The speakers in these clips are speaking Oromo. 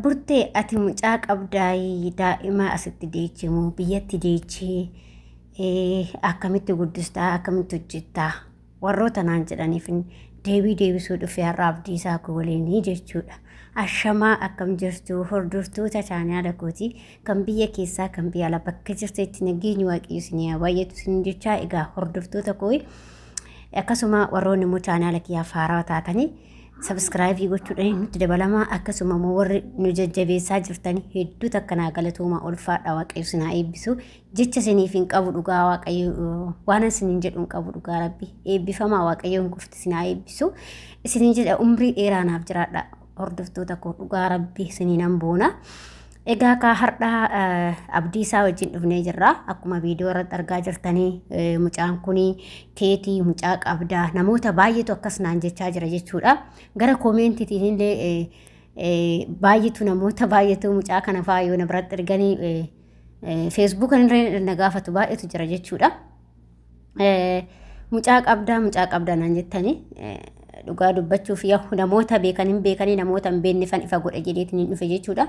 Burtee ati mucaa qabdaayii daa'ima asitti deechee moo biyyatti deechee akkamitti guddistaa akkamitti hojjettaa warroota naan jedhaniif deebii deebisuu dhufe har'a Abdiisaa koo waliinii jechuudha. Ashamaa akkam jirtu hordoftoota chaanaala kooti kan biyya keessaa kan biyya alaa bakka jirtetti nageenyi waaqayyo isin haa baay'atu isin jechaa egaa hordoftoota koo akkasuma warroonni immoo chaanaala kiyyaaf haarawaa taatanii sabiskiraayibii gochuudhaan nutti dabalamaa akkasuma immoo warri nu jajjabeessaa jirtan hedduu takka naa galatoomaa ulfaadha waaqayyo isin haa eebbisu jecha isiniif hin qabu dhugaa waaqayyo waan isiniin jedhu hin qabu dhugaa rabbi eebbifamaa waaqayyo hin kufti isin haa eebbisu isiniin jedha umrii dheeraa naaf jiraadha hordoftoota koo dhugaa rabbi isiniin han boona. Egaa kaa har'aa abdii isaa wajjin dhufnee jirra. Akkuma viidiyoo irratti argaa jirtanii mucaan kun keetii mucaa qabdaa namoota baay'eetu akkas naan jechaa jira jechuudha. Gara koomeentiitiin illee baay'eetu namoota baay'eetu mucaa kana fa'aa yoo na biratti erganii feesbuuka irra na gaafatu baay'eetu jira jechuudha. Mucaa qabdaa mucaa qabdaa naan jettanii dhugaa dubbachuuf yahu namoota beekan hin beekanii namoota hin beekne fan ifa godhe jedheetiin hin dhufe jechuudha.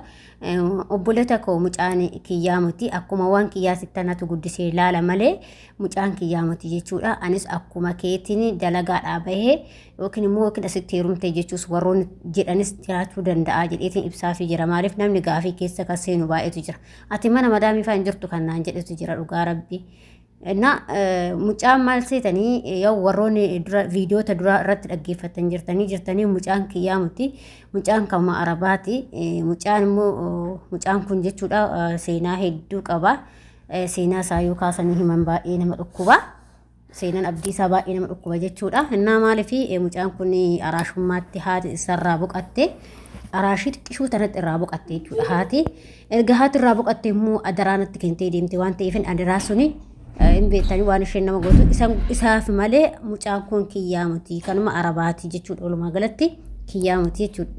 Obbolota koo mucaan kiyyaa miti akkuma waan kiyyaa sittanatu guddisee laala malee mucaan kiyyaa miti jechuudha. Anis akkuma keetiin dalagaadhaa bahee yookiin immoo yookiin asitti heerumte jechuus warroonni jedhanis jiraachuu danda'a jedheetiin ibsaafii jira. Maaliif namni gaafii keessa kan seenu baay'eetu jira. Ati mana madaamii fa'aa hin jirtu kan naan jedhetu jira dhugaa rabbii. Na mucaan maal seetanii yoo warroonni dura viidiyoota duraa irratti dhaggeeffatan jirtanii jirtanii mucaan kiyyaa miti mucaan kanuma arabaati mucaan immoo mucaan kun jechuudha seenaa hedduu qaba seenaa isaa yoo kaasanii himan baay'ee nama dhukkuba seenaan abdii isaa baay'ee nama dhukkuba jechuudha innaa maaliif mucaan kun araashummaatti haati isarraa boqatte araashii xiqqishuu tanatti irraa boqatte jechuudha haati. Erga haati irraa boqatte immoo adaraa natti kentee deemte waan ta'eef adaraa suni hin beektanii waan isheen nama gootu isaaf malee mucaan kun kiyyaa miti kanuma arabaati jechuudha walumaa galatti kiyyaa miti jechuudha.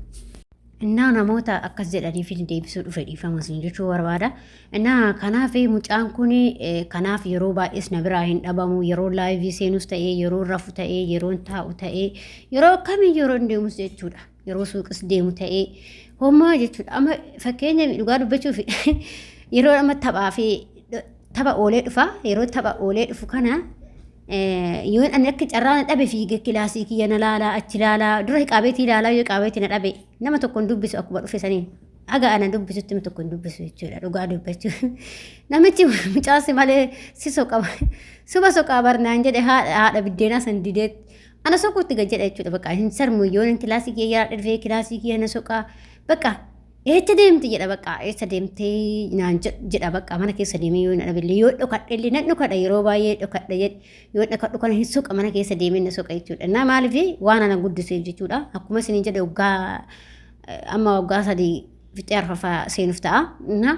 Innaa namoota akkas jedhaniif hin deebisuu dhufe dhiifama isin jechuu barbaada. Innaa kanaaf mucaan kun kanaaf yeroo baay'ees na biraa hin dhabamu yeroo laayivii seenus ta'ee yeroo rafu ta'ee yeroo taa'u ta'ee yeroo kamiyyuu yeroo hin deemus jechuudha. Yeroo suuqis deemu ta'ee homaa jechuudha. Amma fakkeenya dhugaa dubbachuuf yeroo amma taphaa fi tapha oolee dhufa yeroo tapha oolee dhufu kana yoon ani akka carraa na dhabe fiigee kilaasii kiyya na laalaa achi laalaa dura hiqaabeetii ilaalaa yoo hiqaabeetii na dhabe nama tokko hin dubbisu akkuma dhufe saniin haga ana dubbisutti nama tokko hin dubbisu jechuudha dhugaa dubbachuu namichi mucaasi malee si soqa suba soqaa barnaan jedhe haadha biddeenaa san didee Ana soquutti gad jedha jechuudha bakka hin sarmu yoon kilaasii kiyya yaraa dhufee kilaasii kiyya na soqaa bakka eessa deemte jedha bakka eessa deemtee naan jedha bakka mana keessa deemee yoo na dhabillee yoo dhokadhe illee nan dhokadha yeroo baay'ee dhokadha jedhe yoo dhokadhu kana hin soqa mana keessa deemee na soqa jechuudha. Na maaliif waan ana guddiseef jechuudha akkuma isin jedhe waggaa amma waggaa 3 fixee arfaffaa seenuuf ta'a. Na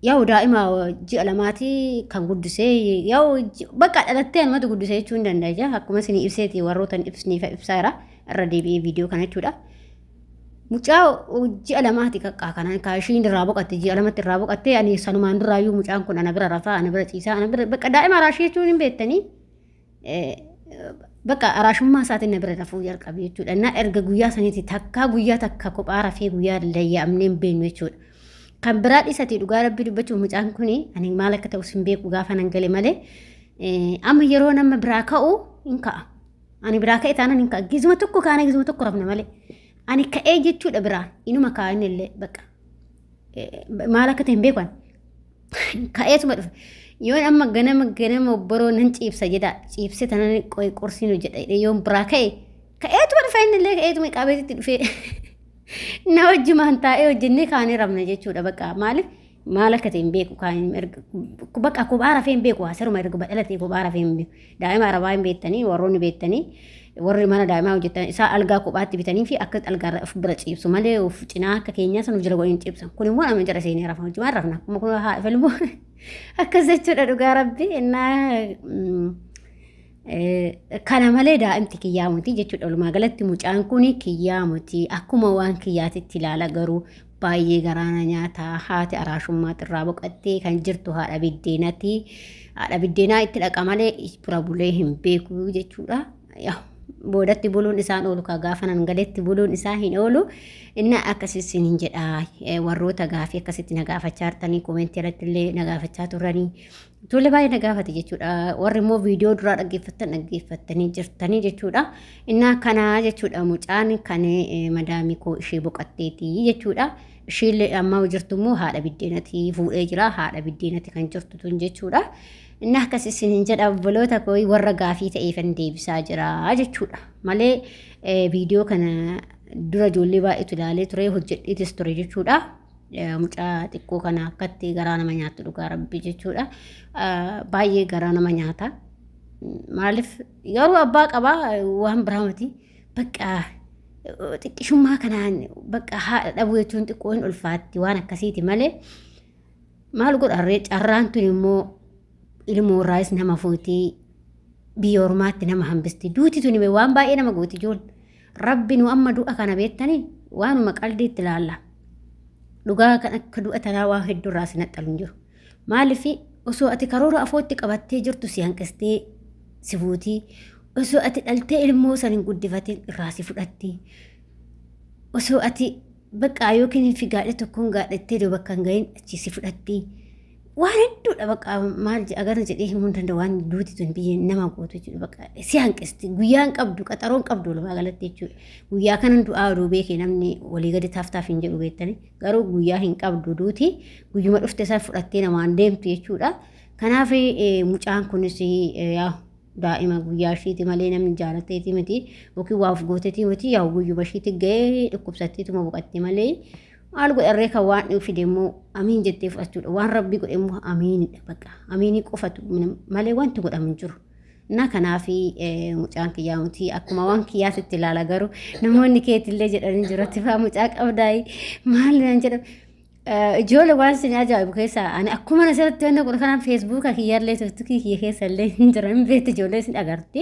Yaa'u daa'ima ji'a lamaati kan guddisee yaa'u bakka dhalattee anumatu guddisee jechuu hin danda'a akkuma isin ibseeti warroota hin ibsneef ibsaara irra deebi'ee viidiyoo kana jechuudha. Mucaa ji'a lamaati qaqqaa kanaan kaa ishiin irraa boqatte ji'a lamatti irraa boqatte ani sanumaan duraayyuu mucaan kun ana bira rafaa ana bira ciisaa ana bira bakka daa'ima raashii jechuun hin beektanii. Bakka araashummaa isaatiin na bira rafuu jalqabe jechuudha. Na erga guyyaa saniiti takkaa guyyaa takka kophaa rafee guyyaa layya'amnee hin beeknu jechuudha. Kan biraa dhiisatii dhugaa rabbii dubbachuuf mucaan kun ani maal akka ta'us hin beeku gaafa nan gale malee amma yeroo nama biraa ka'u hin ka'a. Ani biraa ka'e taanaan hin ka'a. Gizuma tokko kaana gizuma tokko rafna malee. Ani ka'ee jechuudha biraa inuma ka'a inni illee bakka maal akka ta'e hin beeku ani. Ka'eetuma dhufe. Yoon amma ganama ganama obboroo nan ciibsa jedha. Ciibsee tanan qoy qorsiin hojjedha jedhee yoon biraa ka'e ka'eetuma dhufe inni illee ka'eetuma qabeetitti dhufee na wajjumaan taa'ee hojjennee kaanee rafna jechuudha bakka maaliif maal akka ta'e hin beeku kaan bakka kophaa rafee hin beeku asiruma erga badhalatee kophaa rafee hin beeku daa'ima arabaa hin beektanii warroonni beektanii warri mana daa'imaa hojjetan isaa algaa kophaatti bitanii fi akka algaarra of bira ciibsu malee of cinaa akka keenyaa san of jala godhanii ciibsan. Kun immoo nama jala seenee rafa hojii rafna. Akkuma kun haa filmu akkas jechuudha dhugaa rabbi innaa kana malee daa'imti kiyyaa miti jechuudha. Walumaa galatti mucaan kun kiyyaa miti akkuma waan kiyyaatitti ilaala garuu baay'ee garaana nyaataa haati araashummaa irraa boqattee kan jirtu haadha biddeenati. Haadha biddeenaa itti dhaqa malee bira bulee hin beeku jechuudha. Boodatti buluun isaan oolu kaa gaafa nan galetti buluun isaa hin oolu. Inna akkasii isiniin jedha warroota gaafii akkasitti na gaafachaa jirtanii koomeentii irratti illee na gaafachaa turanii. Ijoollee baay'ee na gaafate jechuudha. Warri immoo viidiyoo duraa dhaggeeffattan dhaggeeffattanii jirtanii jechuudha. Innaa kanaa jechuudha mucaan kan madaamii koo ishee boqatteeti jechuudha. Ishiillee amma jirtu immoo haadha biddeenati fuudhee jira. Haadha biddeenati kan jirtu tun jechuudha. Innaa akkas isiniin jedha obboloota koo warra gaafii ta'eefan deebisaa jira jechuudha. Malee viidiyoo kana dura ijoollee baay'eetu ilaalee ture hojjedheetis ture jechuudha. Mucaa xiqqoo kana akkatti garaa nama nyaattu dhugaa rabbi jechuudha. Baay'ee garaa nama nyaata. Maaliif garuu abbaa qabaa waan biraa miti. Bakka xiqqishummaa kanaan bakka haadha dhabuu jechuun xiqqoo hin ulfaatti waan akkasiiti malee maal godharree carraan tun immoo ilmoo irraayis nama fuutii biyya ormaatti nama hambisti duuti tun waan baay'ee nama gooti ijoollee. Rabbi nu amma du'a kana beektanii waanuma qaldiitti ilaalla. Dhugaa kan akka du'a tanaa waa hedduu irraa si naxxalu hin jiru. Maaliif osoo ati karoora afootti qabattee jirtu si hanqistee si fuutii osoo ati dhaltee ilmoo san hin guddifatin irraa si fudhatti. Osoo ati baqqaa yookiin fi gaadhe tokkoon gaadhattee bakka hin gahin achi si fudhatti. Waan hedduudha bakka maal agana jedhee himuu hin danda'u waan duuti tun biyya nama gootu jechuudha bakka si hanqisti guyyaa hin qabdu qaxaroo hin qabdu walumaa galatti jechuudha guyyaa kanan du'aa oduu beekee namni walii gadi taaftaaf hin jedhu beektani garuu guyyaa hin qabdu duuti guyyuma dhufte san fudhattee namaan deemtu jechuudha kanaaf mucaan kunis yaa daa'ima guyyaa ishiiti malee namni jaalatteeti miti yookiin waa of gooteeti miti yaa guyyuma ishiiti ga'ee dhukkubsatteetuma boqatte malee maal godharree kan waan fide immoo amiin jettee fudhachuudha. Waan rabbii godhe immoo amiinidha bakka. Amiinii qofatu malee wanti godhamu hin jiru. Na kanaaf mucaan kiyyaa miti akkuma waan kiyyaasitti ilaala garuu namoonni keetillee jedhanii jiru ati faa mucaa qabdaayi maal naan jedhamu. Ijoollee waan isin ajaa'ibu keessaa ani akkuma asirratti wanna godhu kanaan feesbuuka kiyyaallee tiktookii kiyya keessa illee hin jiran hin beektu ijoollee isin agarti.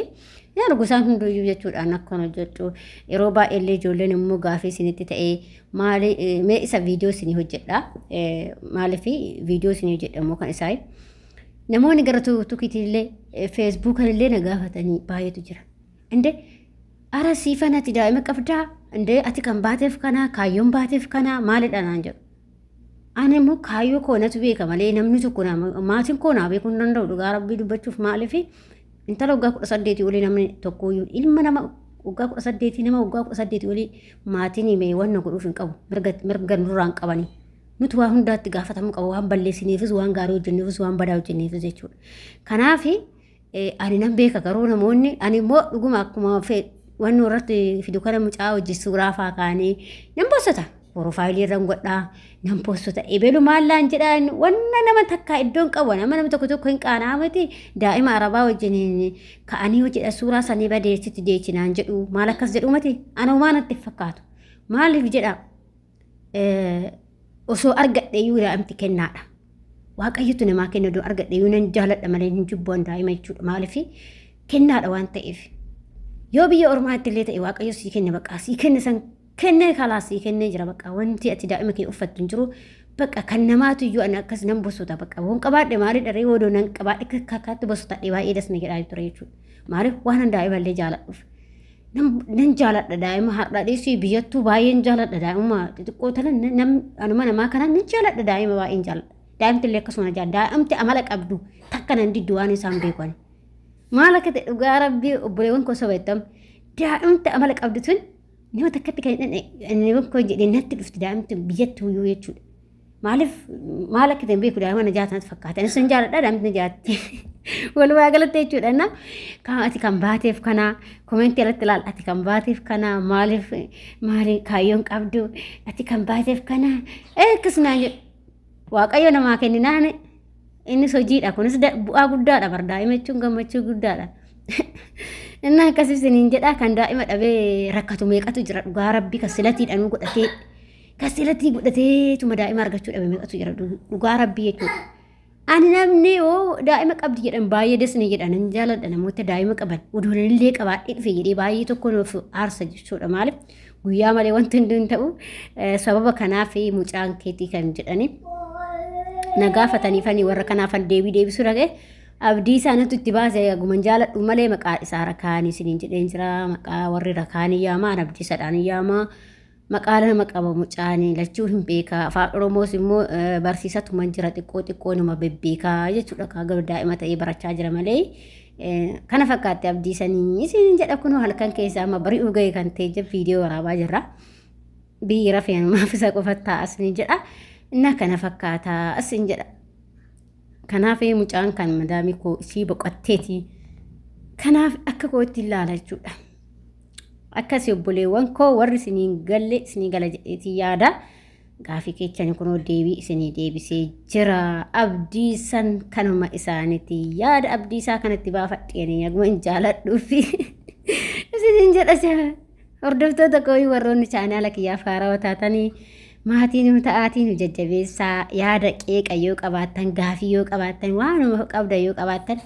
Ni argu isaan hunduyyuu jechuudhaan akkana hojjedhu yeroo baay'ee illee ijoolleen immoo gaafii isinitti ta'ee Maali mee isa viidiyoo isinii hojjedha. Maaliif viidiyoo isinii hojjedha immoo kan isaa. Namoonni gara tukiitiin illee feesbuukan illee na gaafatanii baay'eetu jira. Inde ara siifan ati daa'ima qabdaa? Inde ati kan baateef kanaa kaayyoon baateef kanaa maalidha naan jedhu. Ani immoo kaayyoo koo natu beeka malee namni tokko maatiin koo naa beekuu hin danda'u dhugaa rabbii dubbachuuf maaliif intala waggaa 18 olii namni tokko ilma nama waggaa 18 nama waggaa 18 olii maatiin himee wanna godhuuf hin qabu mirga nurraa hin qabanii. Nuti waa hundaatti gaafatamuu qaba waan balleessineefis waan gaarii hojjenneefis waan badaa hojjenneefis jechuudha. Kanaaf ani nan beeka garuu namoonni ani immoo dhuguma akkuma wanni irratti fidu kana mucaa hojii suuraa faa kaanii nan bossata. Porofaayilii irra godhaa nan bossata. Ebelu maallaan jedhaan wanna nama takka iddoon qabu nama nama tokko tokko hin qaanaa miti daa'ima arabaa wajjin ka'anii hojjedha suuraa sanii badeechitti deechinaan jedhu maal akkas jedhu miti ana homaa natti hin fakkaatu. Maaliif jedha osoo argadhe iyyuu daa'imti kennaadha. Waaqayyotu namaa kenna odoo argadhe iyyuu nan jaaladha malee hin jibbuan daa'ima jechuudha. Maaliif kennaadha waan ta'eef. Yoo biyya ormaatti illee ta'e waaqayyo sii kenna bakka sii kenne san kennee kalaa sii kennee jira bakka wanti ati daa'ima kee uffattu hin jiru. Bakka kan namaatu iyyuu ani akkas nan bosota bakka woon qabaadhe maali dharee odoo nan qabaadhe kakkaatti bosotadhe baay'ee das na jedhaa ture jechuudha. Maaliif waan daa'ima illee jaaladhuuf. Nan jaaladha daa'ima har'a dhiisii biyyattuu baay'een jaaladha daa'ima xixiqqoo tana anuma namaa kana nan jaaladha daa'ima baay'een jaaladha. Daa'imti illee akkasuma na jaaladha. Daa'imti amala qabdu takka nan diddu waan isaan beekan. Maal akka ta'e dhugaa rabbii obboleewwan koo soba jettam daa'imti amala qabdu tun nama takkatti kan hin koo jedhee natti dhufti daa'imti biyyattuu iyyuu jechuudha. Maaliif maal akka ta'e hin beeku daa'ima na jaata natti fakkaata. Anis nan jaaladha daa'imti na jaatti. Walumaa galatti jechuudha. Na kan ati kan baateef kana komentii irratti ilaal ati kan baateef kana maaliif maali kaayyoon qabdu ati kan baateef kana akkas naan jedhu. Waaqayyo namaa kenninaan innis hojiidha kunis bu'aa guddaadha bar daa'ima jechuun gammachuu guddaadha. Inni akkasii isiniin jedhaa kan daa'ima dhabee rakkatu meeqatu jira dhugaa rabbii kan silatiidhaan godhatee Kasilatii godhateetuma daa'ima argachuu dhabe meeqatu jira dhugaa rabbii jechuudha. Ani namni yoo daa'ima qabdi jedhan baay'ee desni jedhan nan jaaladha namoota daa'ima qaban odoonillee qabaadhee dhufe jedhee baay'ee tokko nuuf aarsa jechuudha maaliif guyyaa malee wanti hundi hin ta'u sababa kanaaf mucaan keetii kan jedhani na gaafataniifani warra kanaafan deebii deebisuu dhaqee. Abdii isaa natu itti baase aguman jaaladhu malee maqaa isaa rakaanii isiniin jedheen jira. Maqaa warri rakaanii yaamaa an abdii sadhaan yaamaa. Maqaa nama qaba mucaanii lachuu hin beekaa. Afaan Oromoos immoo barsiisatuman jira xiqqoo xiqqoo nama bebbeekaa jechuudha. Kaa garuu daa'ima ta'ee barachaa jira malee. Kana fakkaatti abdii sanii isiniin jedha kunoo halkan keessaa amma bari'uu ga'e kan ta'e jira viidiyoo waraabaa jirra. Biyyi rafee anumaaf isa qofa ta'a isiniin jedha. Inna kana fakkaata isin jedha. Kanaaf mucaan kan madaamii koo isii boqotteeti. Kanaaf akka kootti ilaala jechuudha. Akkasi obboleewwan koo warri isiniin galle isinii gala jedheetii yaada. Gaafii keechani kunoo deebii isinii deebisee jira. Abdiisan kanuma isaaniiti. Yaada abdiisaa kanatti baafadheeni aguma hin jaaladhuufi. Isiniin jedha jaa. Hordoftoota koo warroonni chaanaala kiyyaaf haarawaa taatanii maatii nu ta'aatii nu jajjabeessaa yaada qeeqa yoo qabaattan gaafii yoo qabaattan waanuma qabda yoo qabaattan